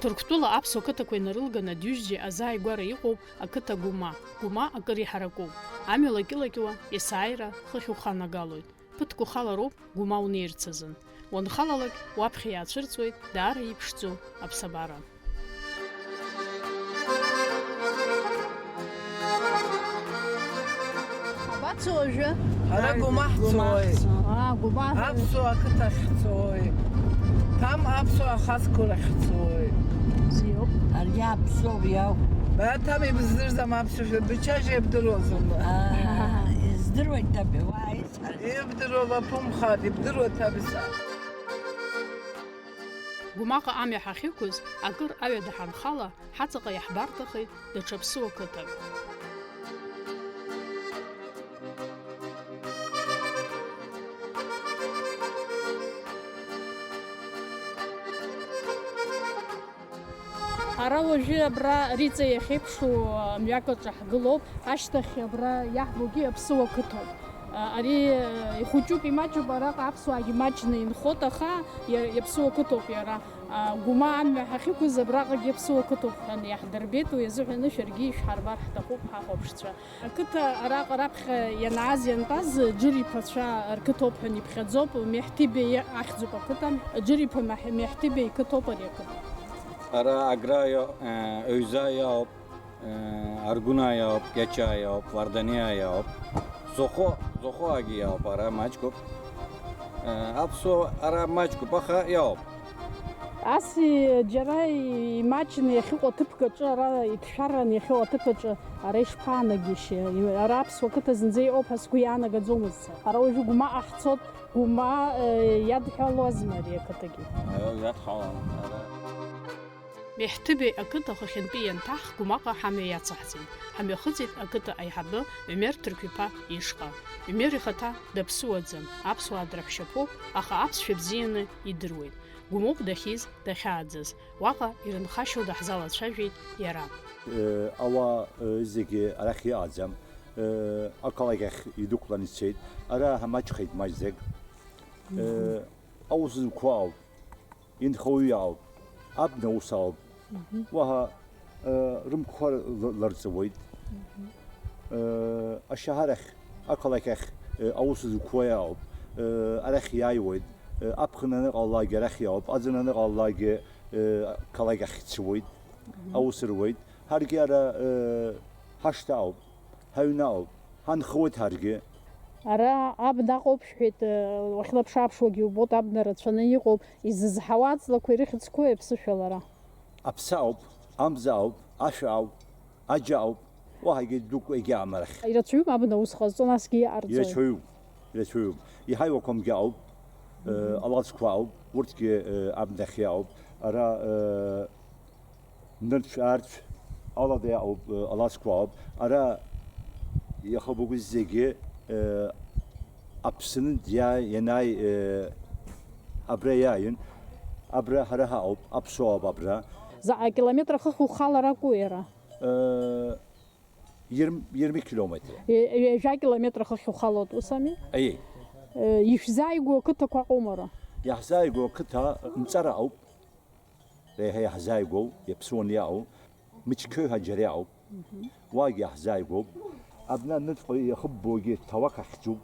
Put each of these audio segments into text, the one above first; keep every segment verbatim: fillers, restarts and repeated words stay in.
Ҭырқәтәыла аԥсуа қыҭақәа инарылганы Дҩыжьӡе азааигәара иҟоуп ақыҭа Гәыма. Гәыма акыр иҳаракуп. Амҩа лакьы-лакьуа есааира хыхь уханагалоит. Ԥыҭк ухалароуп Гәыма унеирц азын. Уанхалалак, уаԥхьа иаацәырҵуеит даара иԥшӡоу аԥсабара. Абацо уажәы? Ара Гәыма ҳцоит. Аа, Гәыма. Аԥсуа ақыҭахь ҳцоит. Ҭам аԥсуа ахасқәа рахь ҳцоит. Бзиоуп. Ари аԥсуа иауп. Баҭам ибыздырӡам аԥсуа шәа, бычажьа ибдыруазма. Аа, издыруеит, таби, уааи. Ибдыруа баԥумхааит, ибдыруа ҭабиса. Гәымаҟа амҩа ҳахьықәыз, акыр аҩада ҳанхала, ҳаҵаҟа иаҳбарҭахеит даҽа ԥсуа қыҭак. Ара уажәы абра Риҵа иахьеиԥшу мҩакаҿы ҳгылоуп, ашьҭахь абра иаҳбогьы аԥсуа қыҭоуп. Ари ихәыҷуп, имаҷуп, араҟа аԥсуаагьы маҷны инхоит, аха иа-, иаԥсуа қыҭоуп иара. Гәыма амҩа ҳахьықәыз абраҟагьы аԥсуа қыҭоуп ҳәа иаҳдырбеит, уи азыҳәаны шәаргьы ишәҳарбар ҳҭахуп, ҳахәаԥшцәа. Ақыҭа араҟа раԥхьа ианааз иантәаз Џыр иԥацәа рқыҭоуп ҳәа иԥхьаӡоуп, Меҳҭибеи ахьӡуп ақыҭа, Џыр иԥа Меҳ-, Меҳҭибеи иқыҭоуп ари ақыҭа. Ара Аграио, э, Ҩзаиаоуп, э, Аргунаиаоуп, Кьачаиаоуп, Варданиаиаоуп. Зохо, Зохоагьы иаауп, ара маҷкуп. Э, аԥсуа ара маҷкуп, аха иаауп. Ас џьара имаҷны иахьыҟоу аҭыԥ аҿы, ара иҭшәаран иахьыҟоу аҭыԥ аҿы, ара ишԥаанагеишьа? Ара аԥсуа қыҭа зынӡа иҟоуп ҳәа сгәы иаанагаӡомызт сара. Ара уажәы Гәымаҟа ҳцоит, Гәыма, э, иадҳәалоазма ари ақыҭагьы? Аио, иадҳәалан, ара. Меҳҭыбеи ақыҭа хыхьынтәи ианҭаҳх, Гәымаҟа ҳамҩа иацаҳҵеит. Ҳамҩахыҵит ақыҭа аиҳабы Омер Ҭырқәиԥа ишҟа. Омер ихаҭа даԥсуаӡам, аԥсуаа дрыҳәшьаԥоуп, аха аԥсшәа бзианы идыруеит. Гәымоуп дахьиз, дахьааӡаз. Уаҟа ирынхашьоу даҳзалацәажәеит иара. Э, ауаа, э, зегьы арахь иҟаӡам. Э, ақалақь ахь идәықәлан ицеит. Ара ҳамаҷхеит маҷӡак. Э, аус зқәу ауп. Инхауҩы ауп. Абна ус ауп. Уаҳа, э, рымқәа ла-, ларҵауеит. Э, ашьаҳарахь, ақалақь ахь, э, аус зқәу ауп. Э, арахь иааиуеит. Э, аԥхын аныҟалалакгьы арахь иаауп. Аӡын аныҟалалакгьы, э, қалақь ахь ицуеит. Аус руеит. Ҳаргьы ара, э, ҳашҭа ауп. Ҳаҩны ауп. Ҳанхауеит ҳаргьы. Ара абна аҟоуп шәҳәеит, э, уахьлаԥш-ааԥшуагьы убоит, абна рацәаны иҟоуп. Изызҳауа аҵлақәа ирыхьӡқәои аԥсышәала ара? Аԥсы ауп, амза ауп, ашәа ауп, аџьа ауп, уаҳагьы дук егьаам арахь. Ирацәаҩуп абна ус ҟазҵо, насгьы иҟарҵои? Ирацәаҩуп, ирацәаҩуп. Иҳаҩуақәамгьы ауп, э, алацқәа ауп, урҭгьы, э, абнахь иаауп. Ара, э, нырцә-аарцә алада иаауп, э, алацқәа ауп. Ара иахабугьы зегьы, э, Аԥсны диа-, ианааи, э, абра иааин, абра ҳара ҳаауп, аԥсуаауп абра. Заҟа километр хыхь ухалар акәу иара? Э, Ир-, ир-, километр. Е-, ҩажәа километр хыхь ухалоит, ус ами? Аиеи. Э, ишәзааигәоу ақыҭақәа ыҟоума ара? Иаҳзааигәоу ақыҭа Нҵара ауп. Реиҳа иаҳзааигәоу, иаԥсуан иаау, Мычқьои ҳәа џьара иаауп. Уаагьы иаҳзааигәоуп. Абна аныҵҟа иахыббогьы ҭауак ахьӡуп.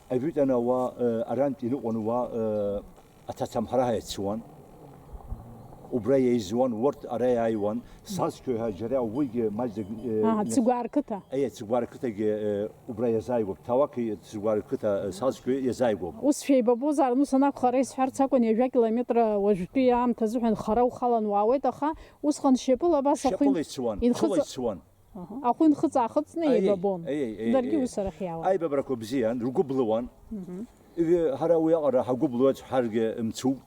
Аҩытәи ауаа, э, арантә иныҟәон уа, э, аҭацамхара ҳәа иацуан. Убра еизуан, урҭ ара иааиуан. Сазқьои ҳәа џьара уигьы маҷӡак, э, Аҳа, Цыгәаа рқыҭа. Аиеи, Цыгәаа рқыҭагьы, э, убра иазааигәоуп. Ҭауак Цыгәаа рқыҭа, э, Сазқьои иазааигәоуп. Ус шәеибабозаарын, ус анакәха, ара исҳәарц акәын, ҩажәа километр уажәтәи аамҭа азыҳәан хара ухалан уаауеит, аха усҟан шьапыла абас ахәы Шьапыла ин-, ицуан, инхыҵ-, хыла ицуан. Аҳа. Ахәы инхыҵ-аахыҵны Аиеи, еибабон. Аиеи, аиеи, Даргьы аиеи. Ус арахь иаауан. Аибабрақәа бзиан, ргәы блуан. Ҩы-, ҳара уи аҟара ҳгәы блуеит, ҳаргьы мцуп.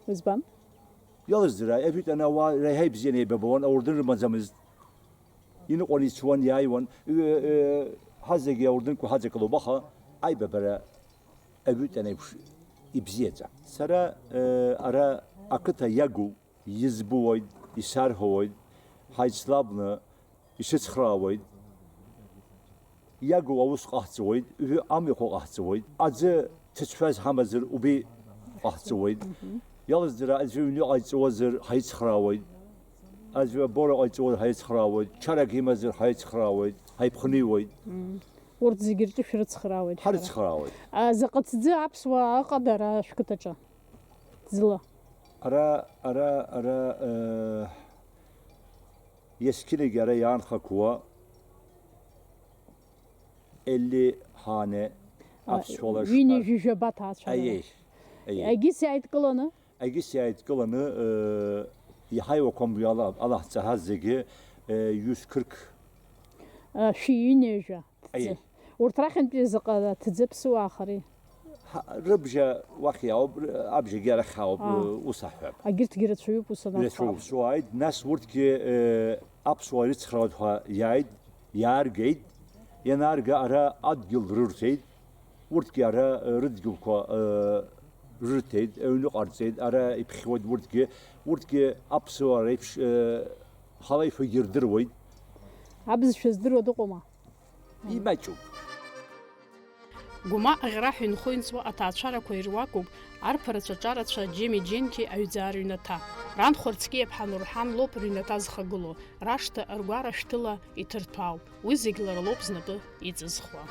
Избан? Иалыздыра, ажәытәан ауаа реиҳа ибзианы еибабон, аурдын рымаӡамызт. Иныҟәон, ицуан, иааиуан. Ҩы-, ы, ҳазегьы аурдынқәа ҳаҵагылоуп, аха аибабара ажәытәан еиԥш ибзиаӡам. Сара, ы, ара ақыҭа иагу избуоит, исарҳәуоит, ҳаицлабны исыцхраауеит, иагу аус ҟаҳҵауеит, ҩы-, амҩақәа ҟаҳҵауеит. Аӡы ҭыцәҳәас ҳамазар, убри ҟаҳҵауеит. Иалаӡара аӡәы ҩны ҟаиҵауазар ҳаицхраауеит. Аӡәы абора ҟаиҵауазар ҳаицхраауеит. Чарак имазар ҳаицхраауеит, ҳаиԥхныҩуеит. Урҭ зегьы рҿы шәрыцхраауеит шәара. Ҳарыцхраауеит. А, заҟа ҭӡы аԥсуаа ыҟада ара шәқыҭаҿы? Ҭӡыла. Ара, ара, ара, э, есқьынагь ара иаанхақәоу Елли ҳәа аны А, аԥсуала ҩынҩажәи жәаба ҭаацәара. Аиеи, аиеи. Агьыс иааидкыланы? Агьыс иааидкыланы, э, иҳаиуақәам уи ала, алаҳҵаҳаз зегьы, э, ҩыс қырк. А, шәи ҩынҩажәа ҭӡы. Аиеи. Урҭ рахьынтәи заҟа ҭӡы ԥсуаахари? Ҳа, рыбжа уахь иаауп, р-, абжагьы арахь аауп, Аа. Ус аҳәап. Агьырҭгьы рацәаҩуп ус анакәха. Рацәаҩуп, сууааит, нас урҭгьы, э, аԥсуаа ирыцхраауеит ҳәа иааит, иааргеит, ианаарга ара адгьыл рырҭеит, урҭгьы ара, э, рыдгьылқәа, э, рырҭеит, аҩны ҟарҵеит, ара иԥхьуеит урҭгьы, урҭгьы аԥсуаа реиԥш, э, ҳалеишәагьы рдыруеит. Абызшәа здыруа дыҟоума? Имаҷуп. Гәыма аӷьараҳәа инхо-инҵуа аҭаацәарақәа ируакуп арԥарацәа ҿарацәа Џьеми Џьенқьи аҩӡаа рыҩнаҭа. Ранхәа Рцкиаԥҳа Нурҳан лоуп рыҩнаҭа зхагылоу, рашҭа ргәара шәҭыла иҭырҭәаау, уи зегь лара лоуп знапы иҵызхуа.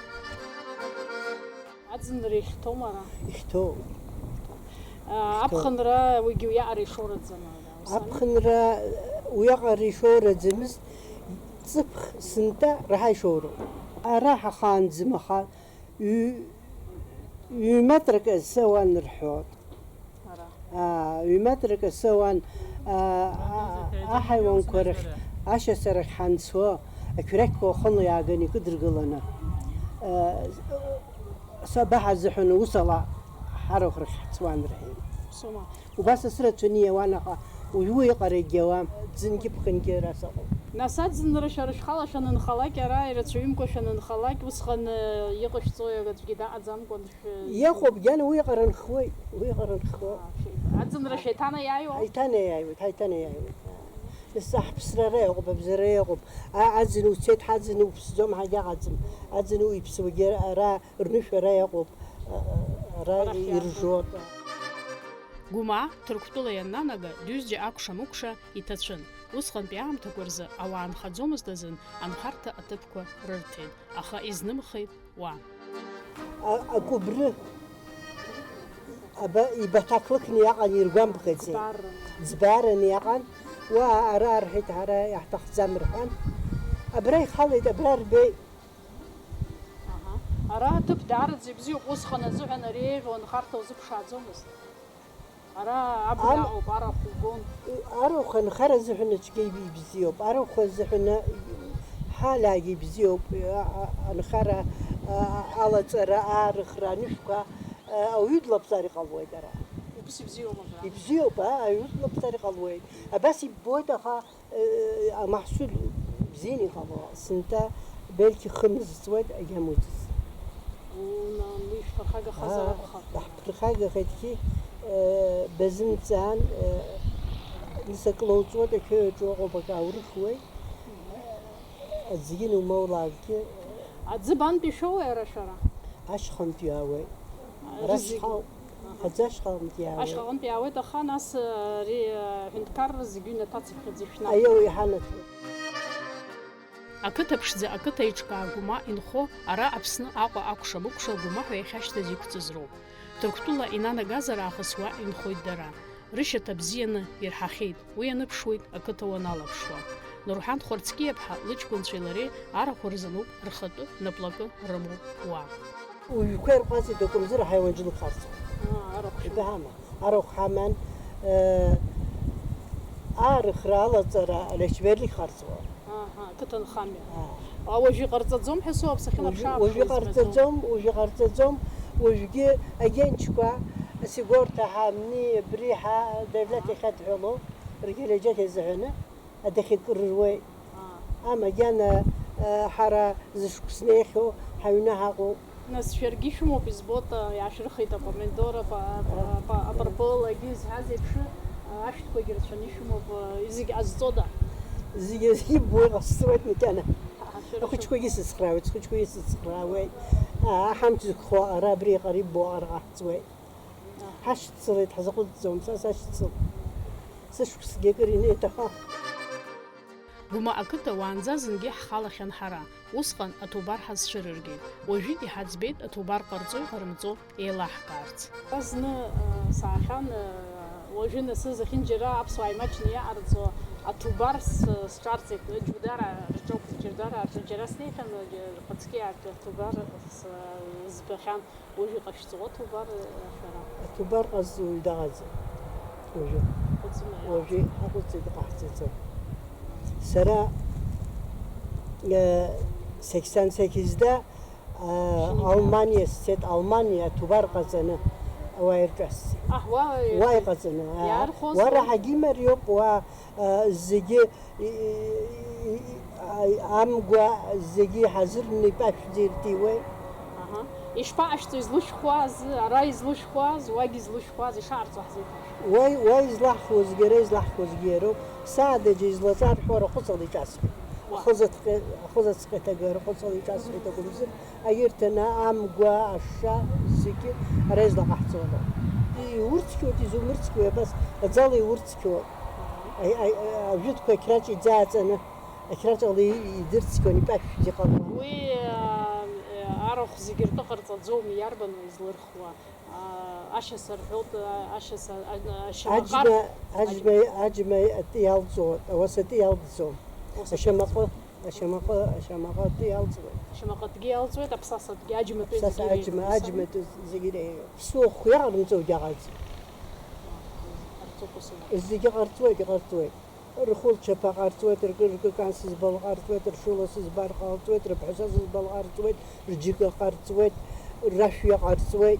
Аӡынра ихьҭоума ара? Ихьҭоуп. Ихьҭоуп. Аԥхынра уигьы уиаҟара ишоураӡам ара, ус ами? Аԥхынра уиаҟара ишоураӡамызт, ҵыԥх сынтәа раҳа ишоуроуп. Ара ҳахаанӡам, аха ҩ-, ҩ-метрак асы ауан рҳәоит. Ара. Аа, ҩ-метрак асы ауан, аа, аа, аҳаиуанқәа рахь, ашьацарахь ҳанцо, ақьрақьқәа уахынла иааганы икыдыргыланы, аа, сабаҳа азыҳәан ус ала ҳарахә рахь ҳцуан рҳәеит. Сома. Убас асы рацәаны иауан, аха уажәы уи еиҟарагьы ауам, ӡынгьы ԥхынгьы ара сыҟоуп. Нас аӡынра шәара шәхала шәанынхалак, ара ирацәаҩымкәа шәанынхалак, усҟан, э, иҟашәҵои, аӡәгьы даҟаӡамкәан шәы-, Иҟоуп, гьана уи еиҟарынхуеит, уи еиҟарынхуеит. А, шәеи-, аӡынра шәеиҭанаиааиуа? Ҳаиҭанаиааиуеит, ҳаиҭанаиааиуеит. Нас аҳԥсра ара иҟоуп, абзара иҟоуп. А-, аӡын уцеит, ҳаӡын уԥсӡом, ҳагьаҟаӡам. Аӡын уиԥсуагьы ара рнышә ара иҟоуп, а-, ара Арахь иржоуп. Гәымаа Ҭырқәтәыла ианнанага, дҩызџьа акәша-мыкәша иҭацәын. Усҟантәи аамҭақәа рзы ауаа нхаӡомызт азын анхарҭа аҭыԥқәа рырҭеит, аха изнымхеит уа. А-, акәыбры аба-, ибаҭақлықны иаҟан, иргәамԥхаӡеит. Ӡбарраны. Ӡбарраны иаҟан. Уа ара арҳәеит, ҳара иаҳҭахӡам рҳәан. Абра ихалеит, абра рбеит. Аҳа. Ара аҭыԥ даараӡа ибзиоуп, усҟан азыҳәан ари еиӷьу анхарҭа узыԥшааӡомызт. Ара абна Ам-, аҟоуп, арахә угон. Арахә анхара азыҳәан ацәгьа ибзиоуп, арахә азыҳәан ҳалаагьы ибзиоуп, а-, а-, анхара, а-, алаҵара, аарыхра, анышәқәа, а-, ауаҩы длаԥҵар иҟалуеит ара. Убыс ибзиоума абра? Ибзиоуп, а, ауаҩы длаԥҵар иҟалуеит. Абас иббоит, аха Э, амаҳсур бзианы иҟало, сынтәа бельгьы хымызҵуеит, агьамуӡыц. Уна, уи шәԥырхагахазар Аа, акәхап. Даҳԥырхагахеит, хи, э, базымҵаан, э, нысак лоуҵуеит, ақьоу аҿы ыҟоуп, акы аурыхуеит. Аӡгьы нумоулакгьы. Аӡы бантәи шәоуеи ара шәара? Ашьхантәи иаауеит. Ара Рызегь. Шьхал-, Аха. Аӡы ашьхантәи иаауеит. Ашьхаҟынтә иаауеит, аха нас, ари, аҳәынҭқарра зегьы ҩнаҭацыԥхьаӡа шәнап. Аиеи, иҳанаҭоит. Ақыҭа ԥшӡа, ақыҭа еиҿкаа Гәыма инхо, ара Аԥсны Аҟәа акәша-мыкәша Гәыма ҳәа иахьашьҭаз иқәҵаз роуп. Ҭырқәтәыла инанагазар аахыс уа инхоит дара. Рышьаҭа бзианы ирҳахьеит, уи аныԥшуеит ақыҭа уаналаԥшуа. Нурҳан Хәарцкиаԥҳа лыҷкәынцәеи лареи арахә рзануп рхатәы наплакы рымоуп уа. Уажәқәа ирҟәаҵит акәымзар аҳаиуан џьылхарц. Аа, арахә шәымоуп. Ибаҳама, арахә ҳаман, э, аарыхра, алаҵара, алашьбериа ихарҵуа. Аҳа, ақыҭанхамҩа. Аа. А, уажә иҟарҵаӡом ҳәа соуп, сахьылаԥш Уажәы, уажәы ааԥхьоит ҟарҵаӡом, уажәы ҟарҵаӡом, уажәгьы агенчқәа, Сигорҭа ҳамни, абри ҳа, Девлеҭ иахьадҳәало, ргьелеџьаҭ иазыҳәаны, адәахьы кыр руеит. Аа. Амагьана, э, ҳара зышықәсны иахьоу ҳаҩны ҳаҟоуп. Нас шәаргьы шәымоуп, избоит, а, иаашәрыхеит апомидор, апа-, апа-, апа-, апырпыл, агьи зҳәаз еиԥш, а, ашәҭқәагьы рацәаны ишәымоуп, а, зегь ҟазҵода? Зегь, зегь иббо иҟасҵоит макьана. Ҳа, шәара шәы- Ахәыҷқәагьы сыцхраауеит, схәыҷқәагьы сыцхраауеит. А, ҳамч зықәхо ара абри иҟара иббо аҟара ҟаҳҵуеит. Ҳашьцылеит, ҳзаҟәыҵӡом, са сашьцыл. Сышықәсгьы акыр инеит, аха. Гәма ақыҭа уаанӡа зынгьы ҳхалахьан ҳара, усҟан аҭубар ҳазцәырыргеит. Уажәыгь иҳаӡбеит аҭубар ҟарҵои ҟарымҵо еилаҳкаарц. Зны, э, саахьан, э, уажәы нас зехьынџьара аԥсуаа имаҷны иаҟарҵо аҭубар с-, сҿарҵеит, Џьудара рҿоуп, Џьудара рҿы џьара снеихьан, џьа-, рхаҵкы иаарту аҭубар с-, збахьан. Уажәы иҟашәҵо аҭубар, э, шәара? Аҭубар ҟазҵо уаҩ даҟаӡам. Уажәы. Ҟаҵома, иаҳ- Уажәы иҟаҳҵеит, иҟаҳҵаӡом. Сара, э, сахьцан сахьизда, Шьыни. Алманиа сцеит, Алманиа аҭубар ҟаҵаны, уа ирҿасҵеит. Аҳ, уа, уа иҟаҵаны, аа. Иаархәозу? Уа раҳагьы имариоуп, уа, а, зегьы, и, и, и, и, а, амгәа зегьы иҳазырны ипашәӡа ирҭиуеит. Аҳа. Ишԥаҟашәҵо, излышәхуаз, ара излышәхуаз, уагь излышәхуаз, ишаарҵо ҳзеиҭашәҳәа. Уа, уа излаҳхуазгьы, ара излаҳхуазгьы иароуп. Саадаџьа излаҵар ҳәа рахәыцала иҿасҳәеит. Уа. Ахыза ҭҟьа-, ахыза ҵҟьа иҭагара хәыцала иҿасҳәеит агәыбзыӷ, агьырҭ ана-, амгәа, ашша, зегьы ара излаҟаҳҵо ала. Иурцқьоит, изумырцқьуеи, абас аӡала иурцқьоит. Аи-, аи-, ажәытәқәа ақьраҿ иӡааҵаны, ақьраҿ ала и-, идырцқьон, ипашәӡа иҟалон. Уи, а, арахә зегьы ртәы ҟарҵаӡом, иарбану излырхуа? Аа, ашьаса рҳәоит, а-, ашьаса, а-, ашьамаҟа Аџьма, аџьма, аџьма атәы иалҵуеит, ауаса атәы иалҵӡом. Ауаса Ашьамаҟы, ашьамаҟы, ашьамаҟы атәы иалҵуеит. Ашьамаҟатәгьы иалҵуеит, аԥсасатәгьы, аџьматәи Аԥсаса зегьы аџьма, реиҳәоит. Аџьматәи зегьы реиҳәоит. Ԥсуа хҩа ҟарымҵо иаҟаӡам. Арҵоуп ус. Зегьы ҟарҵуеит, иҟарҵуеит. Рхәылчаԥа ҟарҵуеит, ркы-, ркыкан сызбал ҟарҵуеит, ршыла сызбар ҟарҵуеит, рыԥҳәаса сызбал ҟарҵуеит, рџьыка ҟарҵуеит, рашәҩа ҟарҵуеит.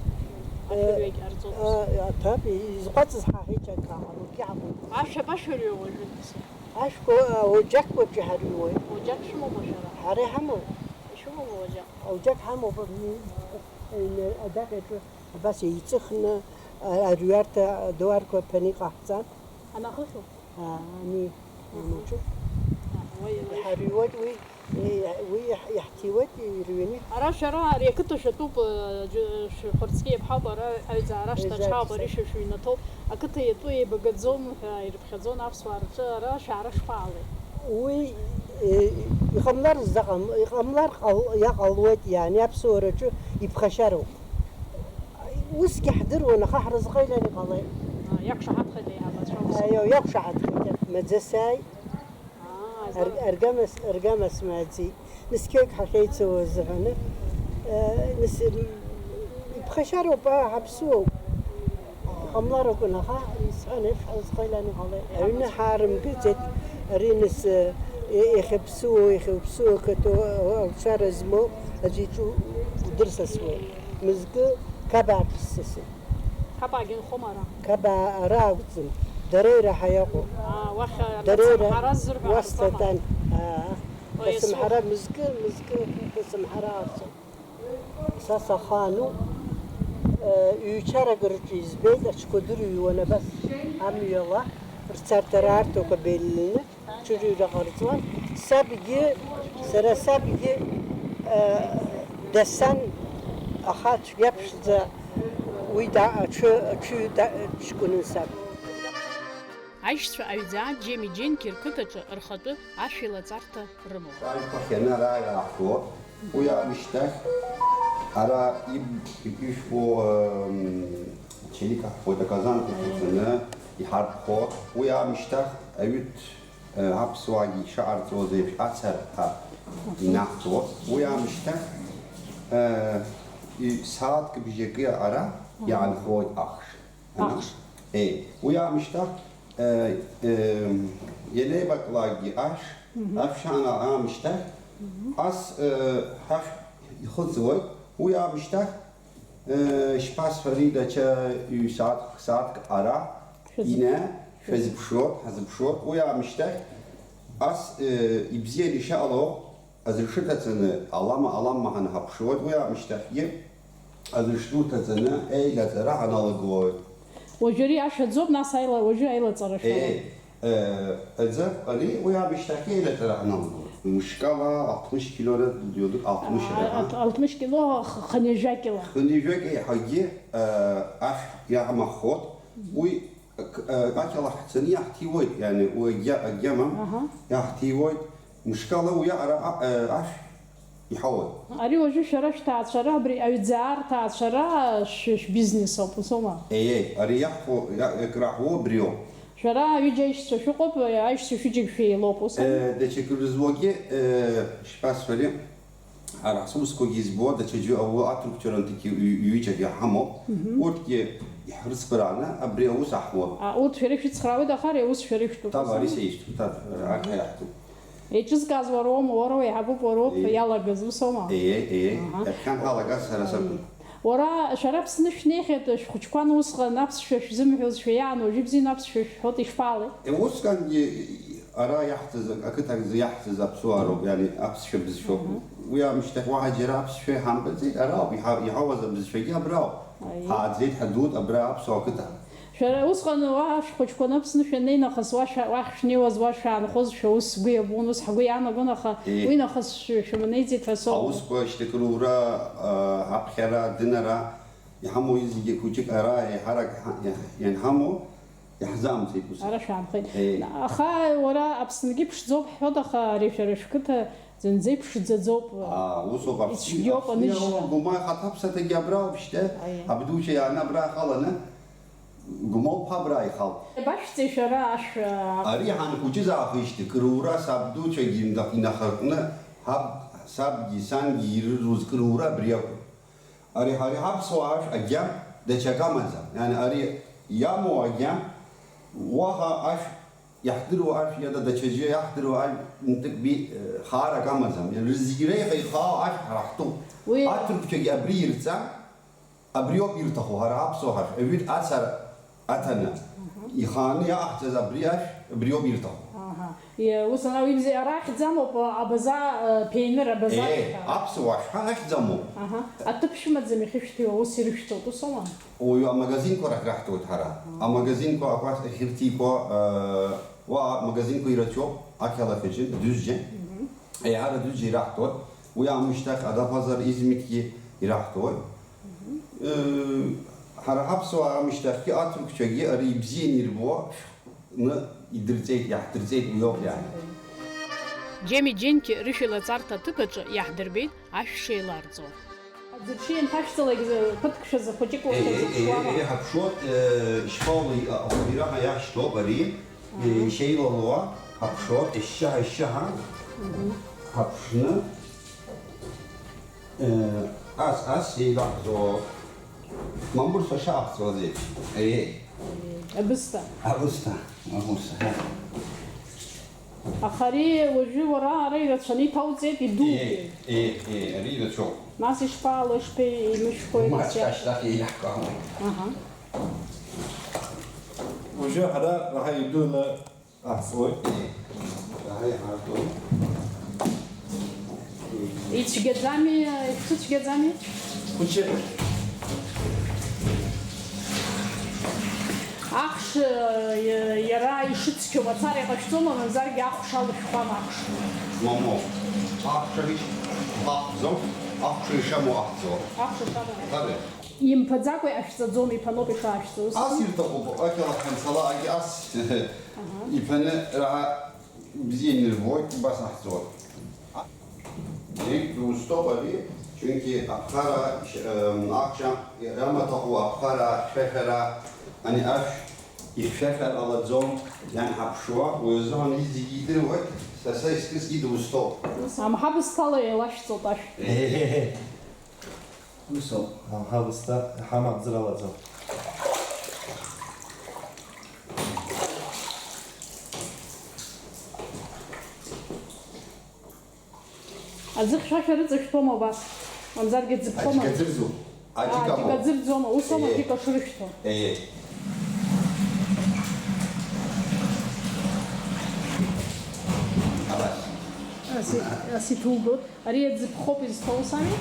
Ашәаҩагь ҟарҵоит. Э, э, аҭак изҟәаҵыз ҳа ҳиҿакаауан, урҭ иаҳбоит. Ашәа башәырҩуа уажәы, нас? Ашәқәа, э, оџьақәаҿ иҳарҩуеит. Оџьақ шәымоума шәара? Ҳара иҳамоуп. Ишәымоума оџьақ? Оџьақ ҳамоуп, м, э, адаҟьаҿы абас еиҵыхны, а-, арҩарҭа адуарқәа ԥаны иҟаҳҵан. Анахыхьу? Ани, Аха. Анаҿы. Аҳ, уи, уи. Иҳарҩуеит уи, уи иаҳ-, иаҳҭиуеит, ирҩаны. Ара шәара, ари ақыҭа шәатәуп, э, џьы-, шәхәырцкьеиԥҳауп, ара аҩӡаа рашҭа Аҩӡаа аҽаабара рашҭа. Ишәа шәыҩнаҭоуп, ақыҭа иатәу еибагаӡом ҳәа ирыԥхьаӡон аԥсуаа рҿы, ара шәара шԥаҟалеи? Уи, э, иҟамлар заҟам-, иҟамлар ҟал-, иаҟалуеит, иани аԥсуараҿы иԥхашьароуп. Усгьы ҳдыруан, аха ҳрызҟеилан иҟалеит. А, иақәшаҳаҭхеит аиҳабацәа ус. Аио, иақәшаҳаҭхеит, маӡасааит. Аа, Ар-, азар- аргамас, аргамас мааӡеит. Наскьоит ҳахьеицәоу азыҳәаны. Э, нас, м, иԥхашьароуп, аа, ҳаԥсуоуп. Иҟамлар акәын, аха, исҳәан еиԥш, ҳрызҟеилан иҟалеит. Аҩны ҳаарымгаӡеит. Ари нас, э, иахьаԥсуоу, иахьаԥсуоу ақыҭоу, алшара змоу аӡәы иҿы удырсасуеит. Мызкы Қабаа ҿыццасит. Қабаагьы нхома ара? Қабаа ара акәӡам, дара ираҳа иаҟоуп. Аа, уахь Дара ира-, Дасымҳара ззырҳәо уа аарҵама? Статан, аа, Ой, Дасымҳара Иасуа. Мызкы, мызкы, Дасымҳара аарҵон. Са сахану, э, ҩ-чарак рҿы избеит, аҽқәа дырҩуан абас амҩала, рцарҭа раарҭақәа беиланы. Ҽырҩра ҟарҵуан. Сабгьы, сара сабгьы, э, дасан, аха цәгьаԥшӡа уи да-, аҽы, аҽыҩ да-, ҷкәынын саб. Аишьцәа Аҩӡаа Џьеми Џьенқьи рқыҭаҿы рхатәы ашәеилаҵарҭа рымоуп. Аҩбахьаны ара иаахәо, уи аамышьҭахь ара иб-, ишәбо, м, чарик аҳфоит, аказанк иҭаҵаны иҳарԥхо, уи аамышьҭахь аҩыҭ Аԥсуаагьы ишаҟарҵоз еиԥш ацарҭа инаҳҵо, уи аамышьҭахь, э, и-, сааҭк бжьакы аҟара иаанхоит ахш. Ахш. Е, уи аамышьҭахь, э, э, ианеибаклакгьы ашә, Мгм. Ашә шаана аамышьҭахь, Мгм. Ас, э, ашә ихыҵуеит, уи аамышьҭахь, Э, ишԥасҳәари, даҽа ҩ-сааҭк, сааҭк ара Шәазы-, ина шәазы-, шәазыԥшуеит, ҳазыԥшуеит. Уи аамышьҭахь ас, э, ибзианы ишыҟало азы рҽыҭаҵаны, алама, алама ҳәа ҳаԥшуеит. Уи аамышьҭахьгьы азы рҽы дуҭаҵаны еилаҵара ҳаналагоит. Уажәы ари ашәаӡоуп, нас аила-, уажәы аилаҵара шәалоуп. Е, Э, аӡы, ари уи аамышьҭахь еилаҵара ҳаналгоит. Мышкала алтмыш кило рыдиодук, алтмыш А, реиҳа. Алтмыш кило х-, хынҩажәа кило. Хынҩажәак еиҳагьы, э, ашә иаамахот. Уи, э, к-, э, ақьала ҳцаны иаҳҭиуеит, иани, уи агьа-, агьама Аҳа. иаҳҭиуеит. Мышкала уи аҟара, а, э, ашә Иҳауеит. Ари уажәы шәара шәҭаацәара, абри аҩӡаа рҭаацәара шә-, шәбизнес ауп, усоума? Ееи, ари иаҳфо, иа-, иакраҳуо абриоуп. Шәара ҩыџьа аишьцәа шәыҟоуп, аишьцәа шәҩыџьагь шәеилоуп, усоума? Э, даҽакы рызуагьы, э, шԥасҳәари, ара ҳусқәагьы избо, даҽаӡәы ауа аҭырқәчарантәгьы ҩ-, ҩыџьагьы ҳамоуп. Мгм. Урҭгьы иҳрыцхрааны абри аус аҳуа. А, урҭ шәара ишәыцхраауеит, аха ари аус шәара ишәтәуп, Тап, ари усоума? Са ишьҭоуп, тап, арҭ иаҳтәуп. Еиҿызкааз уароума, уара уеиҳабуп, уароуп Еи. иалагаз, усоума? Еи, еи, Аҳа. Иаԥхьан ҳалагаз сара сакәын. Уара, шәара Аԥсны шәнеихьеит, шәхәыҷқәан усҟан аԥсшәа шәзымҳәозшәа иаан, уажәы бзианы аԥсшәа шәҳәоит, ишԥалеи? Е, усҟангьы ара иаҳҵаз, ақыҭа азы иаҳҵаз аԥсуаа роуп, иани, аԥсшәа бызшәоуп. Аҳа. Уи аамышьҭахь уаҳа џьара аԥсшәа иҳамбаӡеит, ара ауп, иҳа-, иҳауаз абызшәагьы абра ауп. Аиеи. Ҳааӡеит, ҳадут абра аԥсуа ақыҭа. Шәара усҟан уа шәхәыҷқәа Аԥсны шәаннеи нахыс, уа шәа-, уахь шәнеиуаз, уа шәаанхоз, шәа ус сгәы иабон, ус ҳгәы иаанагон, аха Еи. уи нахыс шәы-, шәымнеиӡеит ҳәа соуп. Аусқәа шьҭакырура, а, аԥхьара, адынара, иҳамоу зегьы хәыҷык ара еиҳарак ҳа-, иаҳ-, ианҳамоу, иаҳзаамҵеит ус. Ара шәаанхеит. Еи. Аха уара Аԥсныгьы ԥшӡоуп ҳҳәоит, аха ари шәара шәқыҭа зынӡа иԥшӡаӡоуп. Аа, усоуп, Аԥсны, Ицәгьоуп, Аԥсны аныжьра. Иауа Гәымаа ихаҭаԥсаҭагьы абра уажәшьҭа, Аиеи. абдуцәа иааны абра иҟаланы, Гәымаа лԥа абра ихалт. Башәҵеи шәара ашә, а, Ари ҳанхәыҷыз аахижьҭеи, кырура сабдуцәагьы инда-, инахыркны, ҳаб, сабгьы, сангьы ирыруз кырура абри акәын. Ари, ари ҳаԥсуаа ашә агьам даҽак амаӡам. Иани ари иамоу агьам уаҳа ашә иаҳдыруа ашә иада даҽаӡәы иаҳдыруа ашә нтәыкгьы, э, хаарак амаӡам. Иани зегь реиҳа ихаау ашә ҳара ҳтәуп. Уи Аҭырқәцәагьы абри ирҵан, абриоуп ирҭаху, ҳара ҳаԥсуаа ҳашә, аҩыт ацара аҭаны, Аҳа. ихааны иаҟаҳҵаз абри ашә, абриоуп ирҭаху. Аҳа. Е, ус ана уи бзиа, ара ахьӡамоуп, абаза, э, ԥеиныр, абаза Е, ахьӡ. аԥсуаа ашәҳәа ахьӡамоуп. Аҳа. Аҭыԥ шәымаӡам иахьышәҭиуа, ус ирышәҭоит, усома? Уаҩы амагазинқәа рахь раҳҭоит ҳара. Аҳа. Амагазинқәа ақәа-, ахьырҭиқәа, э, уа амагазинқәа ирацәоуп, ақьала хыҷын, дҩызжьа. Мгм. Еиҳарак ҩыџьа ираҳҭоит, уи аамышьҭахь Адаԥазар Измитгьы ираҳҭоит. Мгм. Ыы, ҳара ҳаԥсуаа аамышьҭахьгьы аҭырқәцәагьы ари ибзианы ирбо шәҟәны идырҵеит, иаҳдырҵеит, уи ауп иааиз. Џьеми Џьенқьи рышәилаҵарҭа аҭыԥ аҿы иаҳдырбеит ашә шеиларҵо. Аӡыршы ианҭашәҵалак, ԥыҭк шәазы хәыҷык Е, е, е, уахьазыԥшуама? е, ҳаԥшуа, е, шьхаула и-, а, ахәыҷра ҳәа иаҳшьҭоуп ари. Мгм. Ишеилалуа ҳаԥшуа, ешьшьаҳа-ешьшьаҳа Мгм. ҳаԥшны, э, ас, ас еилаҳҵо. Мамурса шаҳҵоз еиԥш. Еи. Абысҭа. Абысҭа, мамурса. Аха ари уажәы уара ара ирацәаны иҭауҵеит, идууп. Еи, еи, еи, ари ирацәоуп. Нас ишԥаало, ишԥеимышәхуеи? Маҷк ашьҭахь еиаҳкаауеит. Аҳа. Уажәы ҳара раҳа идуны Аҳ, ой. Ицәгьаӡами, ицәгьаӡами? Хәыҷы. Ахш, иа-, иара ишыцқьоу мацара иҟашәҵома, мамзаргьы ахәша алышәхуама ахш? Мамоу. Ахш ари ахәӡом, ахш ишамоу ахьӡо. Ахш ишамоу. Таре. Имԥаӡакәа иҟашәҵаӡом, иԥаноуп ишаашәҵо, ус? Ас ирҭахуп, ақьала ҳанцалакгьы ас Аҳа. иԥаны раҳа бзианы ирбоит, убас аҳҵоит. Егь дустәоуп ари, чунки аԥхара, ш-, ем, ахша иамаҭәахәу аԥхара, ахьшәашәара, ани ашә ихьшәашәар ҟалаӡом, ианҳаԥшуа, уи азыҳәан изегьы идыруеит, са, са искызгьы дустәоуп. Амҳаб сҭала еилашәҵоит ашә. Усоуп, ҳа, ҳабысҭа, ҳамам ӡралаӡом. Аӡы хьшәашәа рыҵашәҭома убас? Мамзаргьы ӡыԥхома? Аџьыка ӡырӡу. Аџьыка Аа, аџьыка амоуп. ӡырӡуама? Усоума Е. аџьыка шырышәҭо? Е. Абас. Ас и-, ас иҭугоит. Ари аӡыԥхоуп изҭоу, ус ами?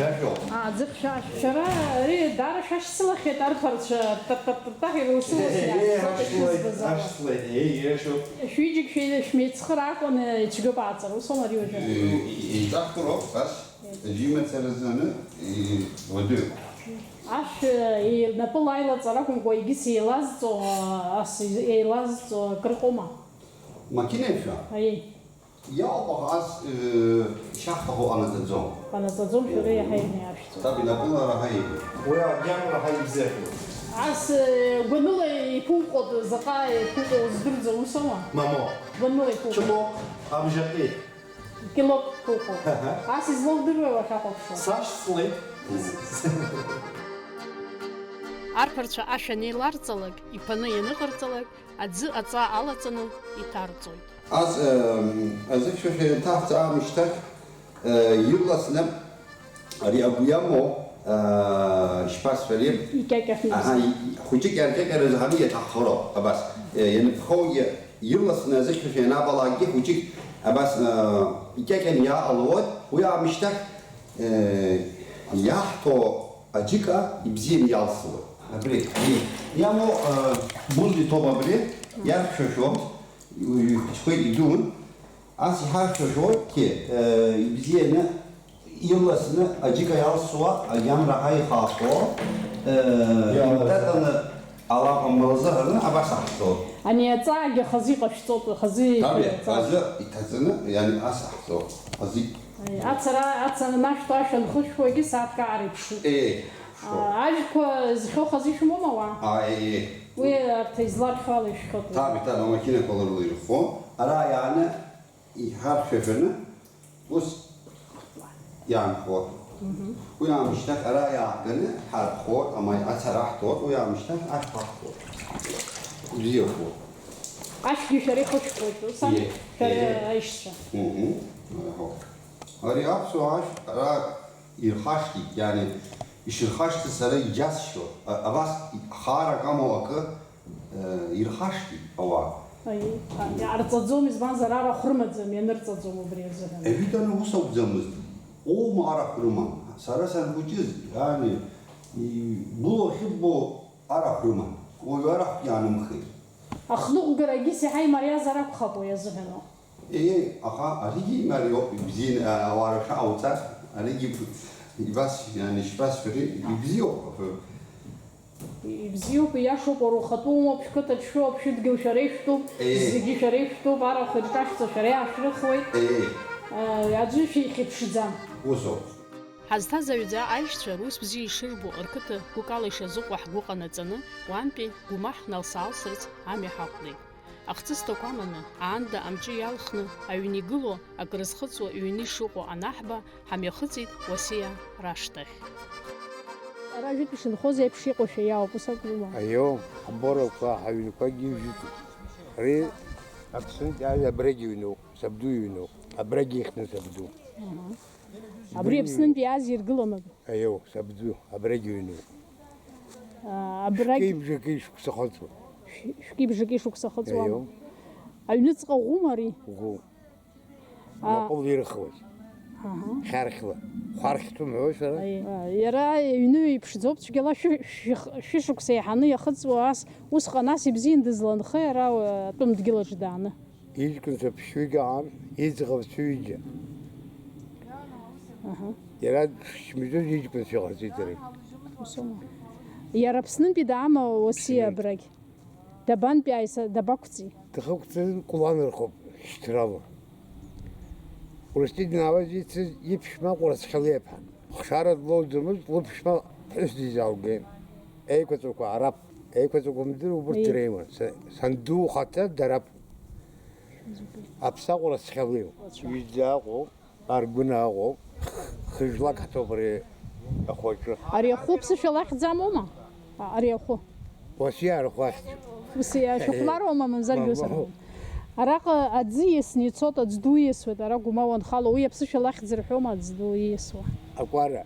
Иашоуп. Аӡыхьшәашәара, ари даара шәашьцылахьеит арԥарцәа, ттта-ттта-ттта, ирылсылсуа Еи, иаашьҭоуп, ашьцылеит, ишызбаз ала. Ашьцылеит, еи, иашоуп. Шәҩыџьегь шәеи-, шәмеицхыраакәаны ицәгьоуп ааҵара, ус аума ари уажәы? Еи, еиҵахәроуп, ас, аӡәы имацара заны, еи, уадаҩуп. Ашә, еи, напыла аилаҵара акәымкәа, егьыс еилазҵо, ас еилазҵо акрыҟоума? Макьынеишәа? Аиеи. Иалҟәаха ас, э, шьахҭахо ҟанаҵаӡом. Ҟанаҵаӡом, шәара иаҳа инаиашәҵо. Саб инапылара ҳаиҳәеит. Уи агьамра ҳаибзиахьоу. Ас, э, гәаныла иԥуҟо, заҟа иԥуҟо уздырӡом, ус аума? Мамо. Гәаныла иԥуҟо. Килок абжаҟьеит. Килок ԥуҟо. Ас излоудыруеи уахьахәаԥшуа? Сашьцылеит. Арԥарцәа ашә анеиларҵалак, иԥаны ианыҟарҵалак, аӡы аҵа алаҵаны иҭарҵоит. Ас, э, аӡыхьшәашәа ианҭаҳҵа аамышьҭахь, э, ирласны ари агәы иамоу, э, ишԥасҳәари? Икьакьаҳәны. Аҳа, и-, хәыҷык иаркьакьара зҳаны иаҭаххароуп, абас, э, ианыԥхоугьы, ирласны аӡыхьшәашәа ианабалакгьы хәыҷык, абас, э, икьакьаны иааҟалоит, уи аамышьҭахь, э, иаҳҭо аџьыка ибзианы иалсуеит. Абри, абри. Иамоу, э, бузли ҭоуп абри, иархьшәашәом. Ихәыҷқәеи идун, ас иҳархьшәашәоитгьы, э, ибзианы, ирласны аџьыка иалсуа, агьамра ҳаихахо, э, Иалаз. Имтатаны алаҟәамбалзыҳәаны абас аҳҵоит. Ани аҵаагьы хазы иҟашәҵоит, хазы Таби, иҭаҵа. Хазы иҭаҵаны, иани ас аҳҵоит. Хазы. Аи, ацара, ацара нашәҭо ашәа анхышәшәуагьы сааҭк аҟара иԥшуп. Е, шо. А, ажәқәа зхьоу хазы ишәымоума уа? А, е, е. Уи арҭ изларшәу ала ишәхьоуп. Ҭабиҭан амакьынақәа ларла ирххон, ара иааны иҳаршәаҳәаны ус иаанхот. Мгм. Уи аамышьҭахь ара иааҳганы ҳарԥхот, амаи ацара ҳҭот, уи аамышьҭахь ашәҭ ҳахҭот. Ибзиахот. Ашәгьы шәара ихышәҭуеит, ус ами? Е, шәара е. Аишьцәа. Мгм. Аҳо. Ари аԥсуа ашә ара ирхашҭит, иани, ишырхашҭыз сара иџьасшьо, а-, абас хаарак амоу акы, э, ирхашҭит ауаа. Аиеи, а, иаарҵаӡом, избанзар, арахә рымаӡам, ианырҵаӡом убри азыҳәан. Аҩыданы ус акәӡамызт. Оума арахә рыман. Сара санхәыҷыз, иани, и-, былуа ахьыббо арахә рыман. Уаҩ арахә иаанымхеит. Ахныҟәгарагьы сеиҳа имариазар акәхап уи азыҳәаноуп. Еи, аха аригьы имариоуп, ибзиан, а, ауаа рахьы ҟауҵар, аригьы иб-, ибас, иани, ишбасҳәари, ибзиоуп, афы. Ибзиоуп, ииашоуп, уара ухатәы умоуп, шәқыҭа дшәоуп, шәыдгьыл шәара ишәтәуп, Еи. Зегьы шәара ишәтәуп, арахә ирҿашәҵо шәара иаашәрыхуеит. Еи. А, аӡәы шәихьыԥшӡам. Усоуп. Ҳазҭаз аҩӡа аишьцәа рус бзиа ишырбо, рқыҭа гәыкала ишазыҟоу ҳгәы ҟанаҵаны, уантәи Гәымаҳ налс-аалсырц амҩа ҳақәлеит. Ахҵысҭақәа аманы, аанда амҿы иалхны аҩн игылоу, акрызхыҵуа ҩны ишыҟоу анаҳба, ҳамҩахыҵит Уасиа рашҭахь. Ара жәытә ишынхоз еиԥш иҟоушәа иаауп, ус акәума? Аио, ҳборақәа, ҳаҩнқәагьы жәытәуп. Ари Аԥснытәи ажәа абрагь иҩноуп, сабду иҩноуп, абрагь ихьны сабду. Аҳа. Абри Аԥснынтәи иааз иргылома? Аио, сабду, абрагь иҩноуп. Аа, абрагь Шәкеи бжаки шықәса хыҵуа. Шә-, шәкеи бжаки шықәса хыҵуама? Аио. Аҩныҵҟа ӷәӷәоума ари? Ӷәӷәоуп. А. Напыла ирыхуеит. Аҳа. Хьархьла. Хәархьтәым ҳәои сара? Аи, а, иара иҩны иԥшӡоуп, цәгьала шәы-, шәых-, шәышықәса еиҳаны иахыҵуа ас, усҟан ас ибзиан дызланхеи ара, а, атәым дгьылаҿ дааны? Иҷкәын саԥшьҩык аан, иӡӷабцәа ҩыџьа. Аҳа. Иара дшмиӡоз иҷкәынцәа иҟарҵеит ари. Усоума? Иара Аԥснынтәи даама Уасиа Аԥснынтәи. Абрагь? Дабантәи аиса-, дабақәҵи? Дахықәҵан Кәланырхоуп шьҭрала. Урыстәи днаауаз ицыз иԥшәма Ҟәарацхьала иаԥҳа. Хшара длоуӡомызт, лыԥшәма ԥҳәыс дизаалгеит. Еиқәаҵәақәа араб, еиқәаҵәақәа мдыруа, убырҭ Еи. Дреиуан. Са-, санду ухаҭа дараб. Аԥсаҟәара схьалеиу. Ҩыџьа ыҟоуп, аргәына ыҟоуп. Хыжәлак ҳҭоуп ари ахәаҿы. Ари ахәы ԥсышәала ахьӡ амоума? А, ари ахәы. Уасиа арахә ахьӡуп. Ус иашәыхәлароума, мамзаргьы ус Мамоу. Арахәы? Араҟа аӡы иасны ицоит, аӡ ду иасуеит, ара Гәыма уанхало, уи аԥсышәала ахьӡ рҳәома аӡ ду иасуа? Акәара.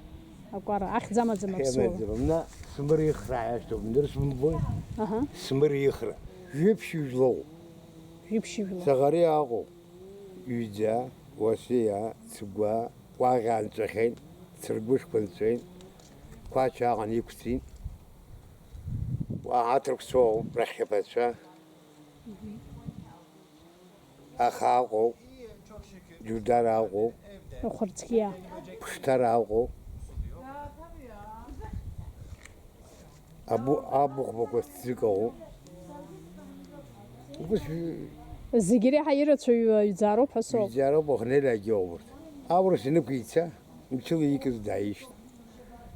Акәара, ахьӡ амаӡам аԥсуала. Иамаӡам, мна смыр ихра иашьҭоуп, мдыр сымбои? Аҳа. Смыр ихра. Жәиԥшь ижәлоу. Жәиԥшь ижәлоу. Саӷариа ыҟоуп. Ҩӡа, Уасиа, Цгәа, Кәаӷьа анҵәахьеит, Ҭыргәышқәа нҵәеит, Қәача аҟан иқәҵит. Уаҳа аҭырқәцәоу рахьхьаԥацәа. Аха аҟоуп, Џьудара аҟоуп, Ахәарцкиа. Ԥшҭара аҟоуп, абу-, абыхәбақәа ҭӡык аҟоуп. Убыс Зегь реиҳа ирацәаҩу аҩӡаароуп ҳәа соуп. Ҩӡаароуп, уахнеилакгьы аурҭ. Аурыс инықәица, мчыла икыз дааишьҭ.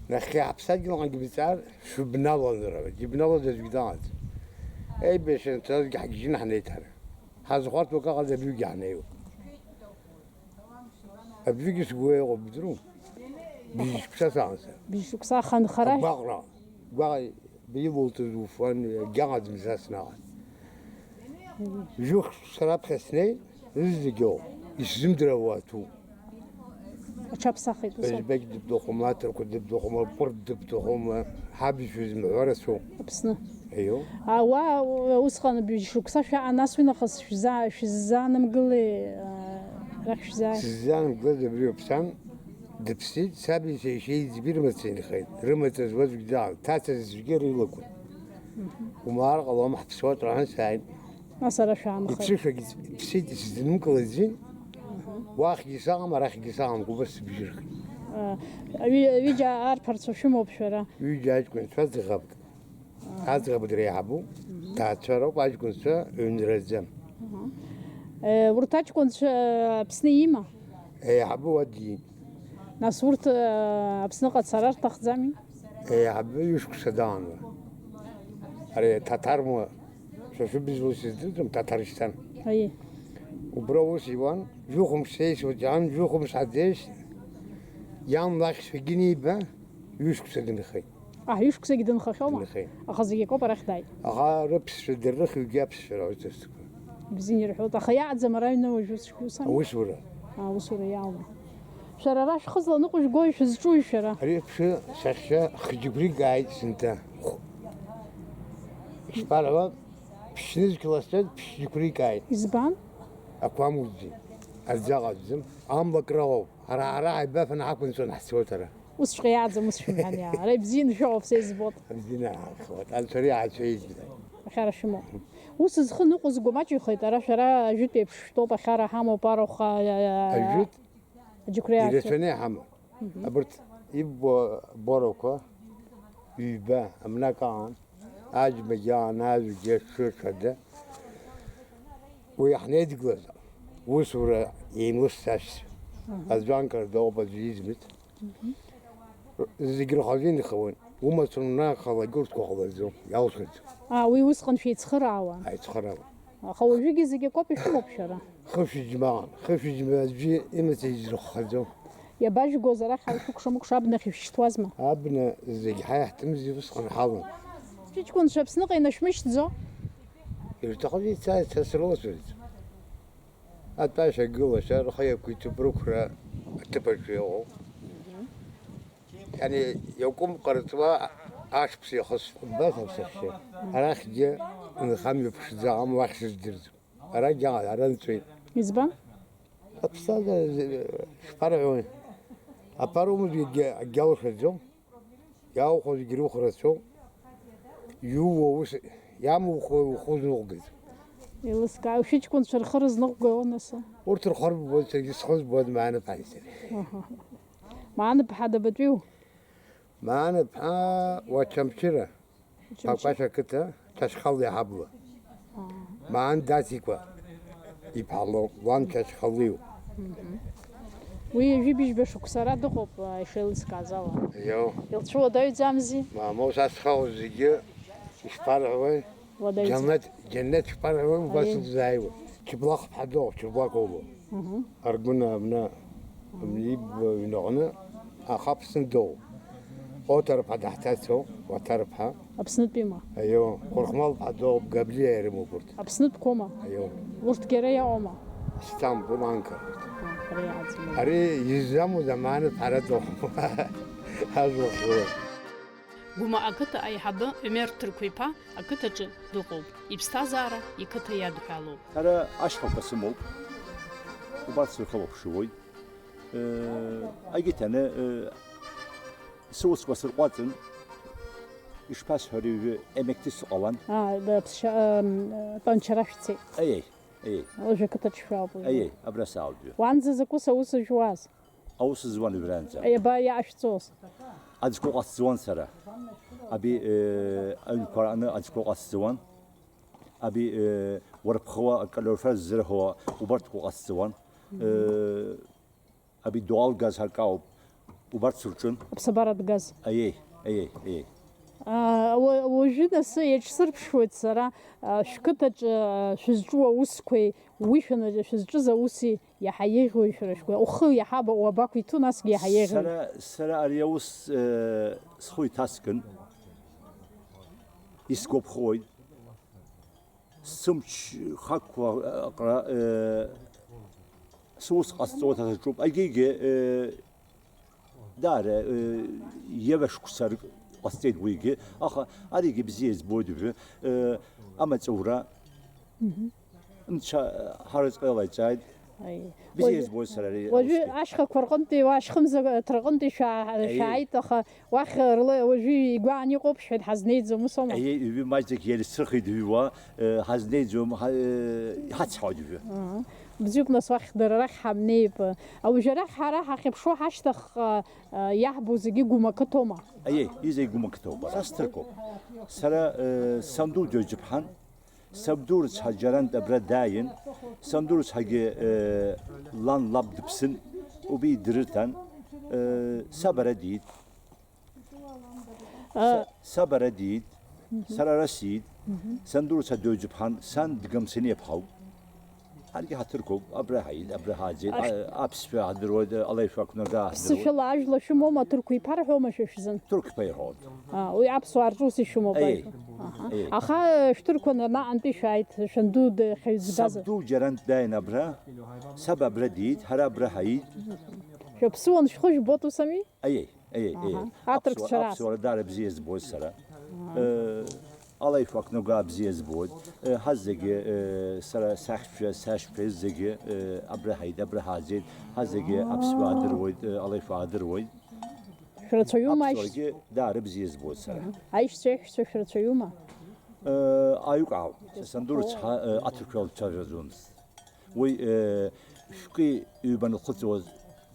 Нахьхьи ҳаԥсадгьылҟангьы бҵар, шәыбналон рҳәоит, ибналоз аӡәгьы дыҟаӡам. Еибашьра анцазгьы ҳгьежьны ҳнеит ҳара. Ҳазхәарҭоу акы ыҟаӡам, абҩыгьы ҳнеиуеит. Абҩыгьы сгәы иаҟәыбдыру, бжьшықәса саанӡа. Бжьшықәса аханхара? Агәаҟра, гәаҟ-, илоуҵаз уфон, иагьаҟаӡам са снаҟ. Жәохә сара аԥхьа снеи, зегьы оуп, исзымдыруа уаҭәуп. Аҽаԥсахит ус. Озбек дыбҭахума, аҭырқәа дыбҭахума, ҟәырд дыбҭахума, ҳаб ишәызымҳәо рацәоуп. Аԥсны. Аио. А, уа, усҟан бжь шықәса шәаан, нас уи нахыс шәза-, шәыззаанымгылеи, а, арахь шәзааи? Сыззаанымгылаз абри уаԥсан, дыԥсит, саби сеишьеи иӡбеи рымаҵ инхеит. Рымаҵ зуаз аӡәгьы даалт, ҭаца зегьы рылакәын. Мгм. Умаар ҟалом, ҳаԥсуа ҵәаан сааит. Нас ара шәаанхеит. Иԥсышәагь ԥсит, исзынкылаӡеит. Аҳа. Уахьгьы саҟам, арахьгьы саҟам, убас сыбжьырхит. А, аҩы-, ҩыџьа арԥарцәа шәымоуп шәара? Ҩыџьа аҷкәынцәа ӡӷабк. Аха. Аӡӷаб дреиҳабуп, мгм, ҭаацәароуп, аҷкәынцәа ҩнраӡам. Аха. Е, урҭ аҷкәынцәа, э, Аԥсны има? Еиҳабы уа диит. Нас урҭ, э, Аԥсныҟа цара рҭахӡами? Еиҳабы ҩышықәса даан уа. Ари Ҭаҭармуа, шәа шәыбзоу сыздырӡом, Ҭаҭаршьҭан. Аиеи. Убра ус иуан, жәохә мш сеисуеит, иан жәохә мш ҳаӡеишь, иан лахь шәагьы ниба, ҩышықәса дынхеит. Аҳ, ҩышықәсагьы дынхахьоума? Дынхеит. Аха зегь акоуп арахь дааит. Аха рыԥсшәа дыррыхҩгьы аԥсшәа рҳәоит сҭахқәа. Бзиа ирҳәоит, аха иааӡам ара аҩны уажәы сгәы сами? Аусура. А, аусура иааума? Шәара ара шәхы зланыҟәыжәгои шәызҿуи шәара? Ари аԥсы сахьа хџьыгәрик ааит сынтәа. Ишԥарҳәа, ԥшьнызқь ласҵоит, ԥшьжьықәрик ааит. Избан? Ақәа амуӡӡеит. Аӡы аҟаӡам. Амла кралоуп. Ара, ара ааибафаны ҳақәынҵәон ҳцоит ара. Усҵәҟьа иааӡам, ус шәымҳәан, иа. Ара ибзианы шәыҟоуп, са избоит. Абзианы ҳаахауеит. Анцәа ари аацәеижьҭеи. Ахьара шәымоуп. Ус зхы ныҟәызго маҷҩхеит, ара шәара ажәытә еиԥш шәтәоуп, ахьара ҳамоуп, арахә, а, а, а, Ажәытә? Аџьықәреи ацәа. Ирацәаны иҳамоуп. Мгм. Абарҭ иббо аборақәа ҩба, амнак аан, аџьмагьы аан, ажәгьы, аҽы, ҽада. Уи иаҳнеидгылаз, усура еимлыссашьцәа. Мгм. Аӡәы анкара дауп, аӡәы измит. Зегь рхазы инхауан. Умацара унахалак урҭқәа ҟалаӡом, иалшаӡом. Аа, уи усҟан шәеицхыраауан? Аицхыраауан. Аха уажәыгьы зегь акоуп ишәымоуп шәара? Хышәыџьмаҟан, хышәыџьма аӡәы имаҵ изрыххаӡом. Иабажәгоз арахь ҳаишәыкәша-мыкәша абнахь ишәшьҭуазма? Абна зегь ҳа иаҳтәымзи усҟан ҳалан. Шәыҷкәынцәа Аԥсныҟа инашәмышьҭӡо? Ирҭахыз ицааит, са срылацәажәеит. Атәашьа гылашьа рхы иақәиҭуп рықәра аҭыԥаҿы иҟоуп. Иани иакәым ҟарҵуа ашықәс иахысуп. Убас аԥсахьча. Арахьгьы нхамҩа ԥшӡа амоу ахьшьыжь дырӡуп. Арагьы ара нҵәеит. Избан? Аԥсҭазаара шԥарҳәои? Аԥара умазаргьы акгьы алшаӡом. Иаухәо зегь рыхә рацәоуп. Иууа ус иамухуа ухәы зныҟәгаз. Еилыскаа, шәыҷкәынцәа рхы рызныҟәгауа нас? Урҭ рхы рббоит, саргьы схы збоит Маанԥҳаи сареи. Аҳа. Маанԥҳа дабатәиу? Маанԥҳа Уачамчыра. Уачамчыра. Пакәашь ақыҭа, Чачхалиа ҳабла. Аа. Маан Дацикәа иԥҳа лоуп, лан Чачхалиоуп. Мгм. Уи ҩажәи быжьба шықәса ара дыҟоуп, а, ишеилыскааз ала. Иоу. Илцәуадаҩӡамзи? Мамоу, са схала зегьы ишԥарҳәуеи? Уадаҩӡам. Џьаннет, џьаннет шԥарҳәуеи, убас Аиеи. Илзааиуа. Чыблахԥҳа дыҟоуп, Чыблак лоуп. Мгм. Аргәына абна, абни иб-, ҩнаҟны, аха Аԥсны дыҟоуп. Оҭарԥҳа даҳҭацоуп, Уаҭарԥҳа. Аԥснытәима? Аио, Хәырхмалԥҳа дыҟоуп, Габлиа ирымоуп урҭ. Аԥснытәқәоума? Аио. Урҭгьы ара иаҟоума? Сҭампыл анкар урҭ. А, ара иааӡам. Ари иззамуз амаанытә ҳара дыҟоуп. Ажәлар хьуа. Гәыма ақыҭа аиҳабы Омер Ҭырқәиԥа ақыҭаҿы дыҟоуп, иԥсҭазаара иқыҭа иадҳәалоуп. Ара ашьхақәа сымоуп, убарҭ сырхылаԥшуеит. Э, агьыҭаны, э, Сусқәа сырҟәаҵын, ишԥасҳәари, ҩы емекти сыҟалан. Аа, да, ԥсшьа-, ам, тәанчара шәцеит. Аиеи, аиеи. Уажәы ақыҭаҿ шәаауп уажәы. Аиеи, абра саауп ҩы. Уанӡа закәыз аус зжәуаз? Аус зуан ҩранӡа. Еба иаашәҵоз? Аӡқәа ҟасҵауан сара. Аби, э, аҩнқәа рҟны аӡқәа ҟасҵауан. Аби, э, уарԥхауа, акалиорфер ззырҳәауа, убарҭқәа ҟасҵауан. Э, Аби дуалгаз ҳакауп, убарҭ сырҿын. Аԥсабара дгаз. Аиеи, аиеи, аиеи. Аа, уа-, уажәы нас еиҿсырԥшуеит сара, аа, шәқыҭаҿы, аа, шәызҿу аусқәеи, уи шәана-, шәызҿыз ауси иаҳа еиӷьуи шәара шәгәы, ухы иаҳа ба-, уабақәиҭу, насгьы иаҳа еиӷьуи? Сара, сара ари аус, э, схы иҭаскын, исгәаԥхоит. Сымч хақәкуа аҟара, э, сус ҟасҵауа ҭаҭаҿуп. Агьигьы, э, даара, э, иара шықәса рк-, ҟасҵеит уигьы, аха аригьы бзиа избоит уажәы, э, амаҵура. Мгм. Нцәа ҳарызҟ иалаиҵааит. Аи. Бзиа Уажәы, избоит сара ари уажәы аусгьы. Ашьхақәа рҟынтәи, уа ашьхымза-, ҭраҟынтәи шәаа-, Аи. Шәааит, аха уахь рла-, уажәы игәаан иҟоуп, шәҳәеит, ҳазнеиӡом, усоума? Аиеи, ҩы маҷӡак иарцрыхеит ҩуа, э, ҳазнеиӡом, ҳа-, э, иҳацҳауеит ҩы. Аҳа. Бзиоуп, нас уахь дара рахь ҳамнеип. Уажәы арахь ҳара ҳахьыԥшуа ҳашьҭахьҟа, э, иаҳбо зегьы гәмақыҭоума? Аиеи, изегь гәмақыҭоуп. Са сҭырқәоуп. Сара, э, санду Џьоџьыԥҳан, Сабду рыцҳа џьарантә абра дааин, санду рыцҳагьы, э, лан лаб дыԥсын, убри дрыҭан, э, саб ара диит. А. Са-, саб ара диит, Мгм. Сара ара сиит, Мгм. Санду рыцҳа Џьоџьыԥҳан, сан Дгамсаниа ԥҳауп. Ҳаргьы ҳаҭырқәоуп, абра ҳаит, абра ҳааӡеит, Ашә- а-, аԥсшәа ҳадыруеит, алаишәа ақәнага ҳадыруеит. Ԥсышәала ажәла шәымоума, ҭырқәа иԥарҳәома шәа шәзын? Ҭырқәа иҳәоит. А, уи аԥсуаа рҿы ус ишәымоуп Аиеи. Ажәа. Аҳа. Аиеи. Аха, э, шәҭырқәа на-, наҟынтәи шәааит, шәанду д-, хьаҩ згаз. Сабду џьарантә дааин абра, саб абра диит, ҳара абра ҳаит. Шәаԥсуан шәхы жәбоит ус ами? Аиеи, аиеи, аиеи. Аҳа. Аԥсуа-, Аҭырқәцәа рас. Аԥсуара даара бзиа збоит сара. Аҳа. Э, алаишәа ақәнага бзиа збоит. Э, ҳазегьы, э, сара сахьшәа, сашьшәа зегьы, э, абра ҳаит, абра ҳааӡеит. Ҳазегьы аԥсуаа адыруеит, э, алаишәа адыруеит. Шәрацәаҩума аишьцәа? Аԥсуарагьы даара бзиа збоит сара. Аишьцәа, аишьцәа шәрацәаҩума? Э, аҩык ауп. Са санду рыцҳа, э, аҭырқәа лцәажәаӡомызт. Уи, э, шәкы ҩба анлхыҵуаз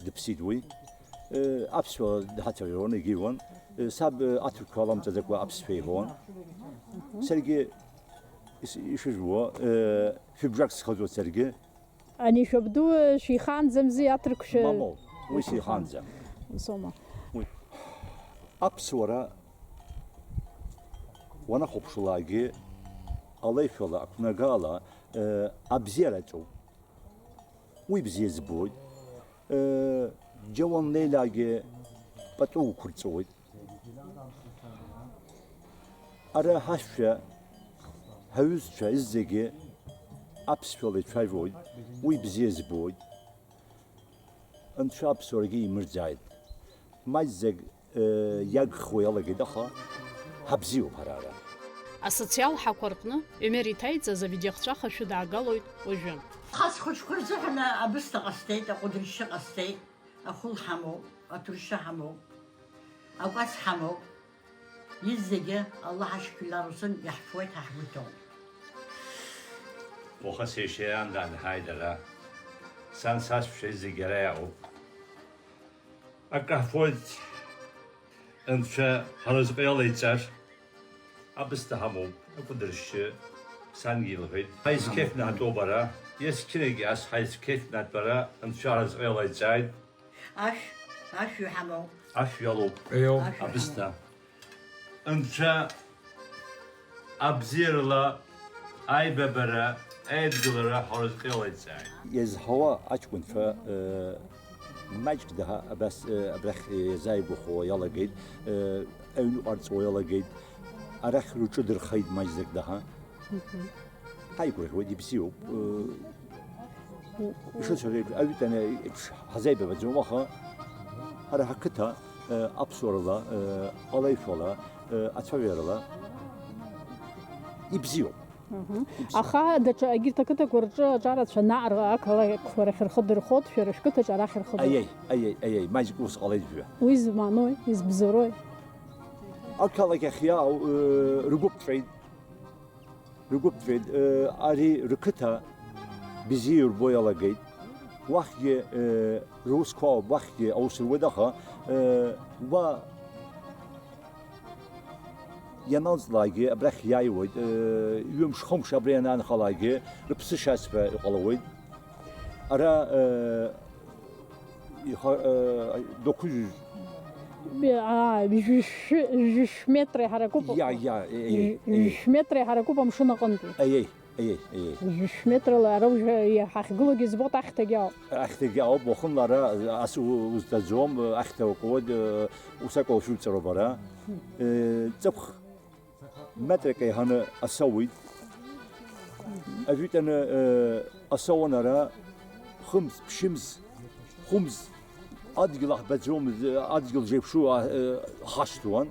дыԥсит уи. Э, аԥсшәа дҳацәажәон, егьиуан. Э, саб, э, аҭырқәа ламҵаӡакәа аԥсшәа иҳәон. Саргьы ис-, ишыжәбо, э, шәыбжак схыҵуан саргьы. Ани шәабду, э, шәихаанӡамзи аҭырқәшәа? Мамоу, уи сихаанӡам. Усоума? Уи. Аԥсуара уанахәаԥшлакгьы, алеишәала, ақәнагала, э, абзиара ҵоуп. Уи бзиа збоит. Э, џьа уаннеилакгьы пату уқәырҵоит. Ара ҳашәа, ҳаҩызцәа зегьы аԥсшәала ицәажәоит, уи бзиа збоит. Анцәа аԥсуарагьы имырӡааит. Маҷӡак, э, иагхо иалагеит, аха ҳабзиоуп ҳара ара. Асоциал ҳақәа рҟны Омер иҭаиҵаз авидеохҵәаха шәыдаагалоит уажәы. Хас хәыҷқәа рзыҳәан абысҭа ҟасҵеит, аҟәыдыршьшьы ҟасҵеит, ахәыл ҳамоуп, аҭуршьы ҳамоуп, акәац ҳамоуп. Изегьы Аллаҳ ашьқәирӷәӷәара азын иаҳфуеит, ҳа ҳгәы ҭоуп. Уаха сеишьа иаандаан ҳааит ара. Сан сашәцәа зегьы ара иаауп. Акы ҳфоит, Анцәа ҳаразҟы иалаиҵар, абысҭа ҳамоуп, акәыдыршьшьы, сангьы илҳәеит. Ҳаицқьеиқәнаҳатәуп ара, есқьынагьы ас ҳаицқьеиқәнаҳатәуп ара, Анцәа ҳаразҟы иалаиҵааит. Ашә, ашә иҳамоуп. Ашә иалоуп. Иоуп. Ашә иҳамоуп. Абысҭа. Анцәа абзиарала аибабара, аидгылара ҳаразҟы иалаиҵааит. Иазҳауа аҷкәынцәа, э, маҷк даҳа абас, э, абрахь иазааигәахо иалагеит, э, аҩныҟа рҵо иалагеит, арахь рҿы дырхеит маҷӡак даҳа. Мгм. Ҳаигәырӷьуеит, ибзиоуп. Э, ишыцәажәо еиԥш, аҩыҭаны еиԥш ҳазеибабаӡом, аха ҳара ҳақыҭа, э, аԥсуарала, э, алеишәала, э, ацәажәарала ибзиоуп. Аха даҽа егьырҭ ақыҭақәа рҿы аҿарацәа наҟ ақалақьқәа рахь рхы дырхоит, шәара шәқыҭаҿ арахь рхы дырхоит. Аиеи, аиеи, аиеи, маҷк ус ҟалеит жәа. Уи зманои, избзоурои? Ақалақь ахь иаау, э, ргәы ԥҵәеит. Ргәы ԥҵәеит, э, ари рқыҭа бзиа ирбо иалагеит. Уахьгьы, э, русқәа ауп, уахьгьы аус руеит, аха, э, уа ианалҵлакгьы абрахь иааиуеит, э, ҩымш-хымш абра ианаанхалакгьы рыԥсы шьазшәа иҟалауеит. Ара, э, иха-, э, дақәыжәжә-, аа, жәшәы-, жәшә метра иҳаракуп. Иа, иа, е, е, е. Жәшә метра иҳаракуп амшын аҟынтәи. Аиеи, аиеи, аиеи. Жәшә метрала ара уажәы ҳахьгылоугьы збоит, ахьҭагьы ауп. Ахьҭагьы ауп, уахынла ара ас у-, узҭаӡом, ахьҭа уакуеит, э, усакәа ушәуҵароуп ара. Э, ҵыԥх метрак еиҳаны асоуит. Ажәытәаны, э, асоуан ара, хымз, ԥшьымз, хәымз, адгьыл аҳбаӡомызт, адгьыл зеиԥшу, а, э, ҳашьҭуан.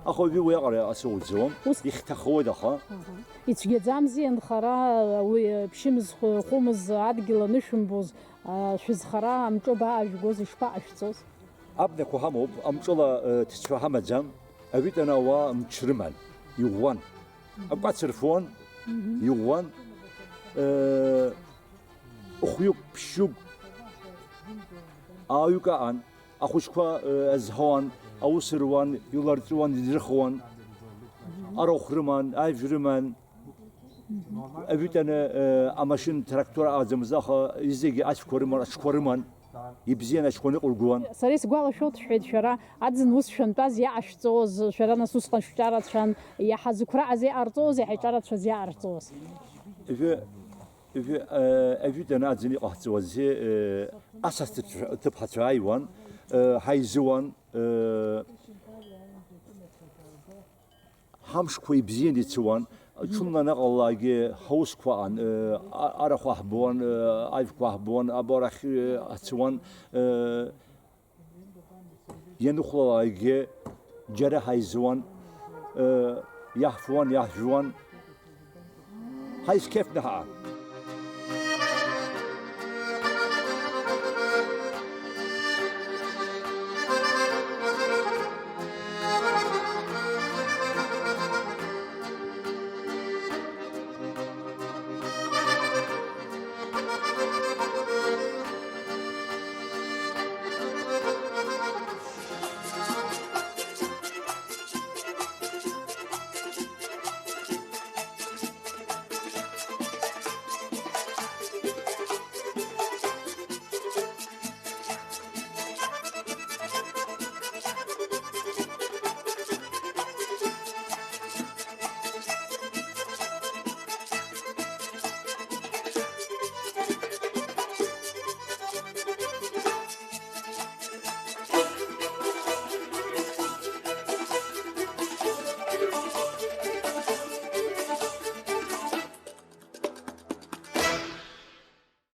Аха уажәы уиаҟара асоуӡом. Ус ихьҭахоит, аха. Аҳа. Ицәгьаӡамзи анхара, уи, э, ԥшьымз, хәы-, хәымз, адгьыл анышәымбоз, а, шәызхара амҿы абаажәгоз, ишԥаҟашәҵоз? Абнақәа ҳамоуп, амҿыла, э, ҭцәа ҳамаӡам. Ажәытәан ауаа мч рыман, иӷәӷәан. Акәац рфуан, иӷәӷәан. Э, хәҩык, ԥшьҩык, ааҩык аҟан. Ахәыҷқәа, э, азҳауан, аус руан, иларҵәуан, идрыхуан. Арахә рыман, ажә рыман. Ажәытәаны, э, амашьына, трактор аҟаӡамызт, аха зегьы ацәқәа рыман, аҽқәа рыман. Ибзиан аҽқәа ныҟәыргон. Сара исгәалашәоит, шәҳәеит, шәара аӡын ус шәантәаз иаҟашәҵоз, шәара нас усҟан шәҿарацәан, иаҳа зықәраҟыз иҟарҵоз, иаҳа иҿарацәаз иҟарҵоз. Ижәы, ижәы, э, ажәытәан аӡын иҟаҳҵауази, э, асас ҭыԥ-, ҭыԥҳацәа ааиуан, э, ҳаизыуан, э, ҳамшқәа ибзиан ицуан, ҽынла наҟ-аалагьы ҳаусқәа аан, э, а-, арахә аҳбуан, э, ажәқәа аҳбуан, абарахь, э, ҳцуан, э, ианыхәлалакгьы џьара ҳаизуан, э, иаҳфуан, иаҳжәуан. Ҳаизқьафны ҳаан.